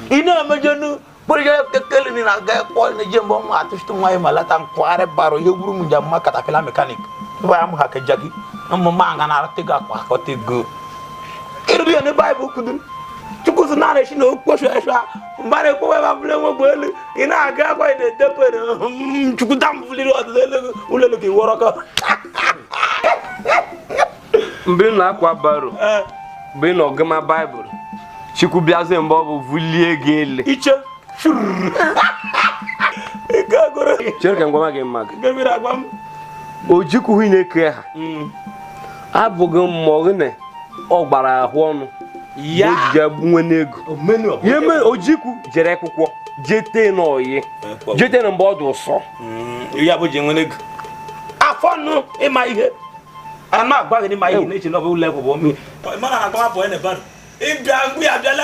Ị na-emejenu kpụrụjere kekele na aga kpọ na-eje mbọ m atụchitụ nwa ma lata nkwagharị baro ihe gburu m njem ma katapila mekanik ịba ya m ha kejagi mmụma nga na arụtego akwa akọtego ịrụrụ ya na Baịbụl kwuduru Chukwu sị na esi na okposu esha mgbe na-ekwe ebe abụla enwegbu elu ị na-aga akwa ị na-edepere Chukwu dambuliri ọdịda elu ụlọ elu ka ị wọrọ ka Mgbe ị na-akwa baro, mgbe ị nọ-agụma Baịbụl, Chukwu bịazie mgbe ọ bụ vulie gị elu. Iche ike agụrụ. Chere ka m gwa gị mma gị. Nke mmiri agwa m. Ojukwu na-eke ha abụghị mmụọ gị na ọ gbara ahụ ọnụ Ya. Ojije nwe n'ego ihe mere Ojukwu jere akwụkwọ jete n'oyi jete na mgbe ọ dị ụsọ. Ya bụ ji nwere ego afọ nụ ịma ihe a na-agwa gị n'ịma ihe na-eche na ọ bụ ụlọ bụ mmiri. Ịbịa mgbe ya abịala.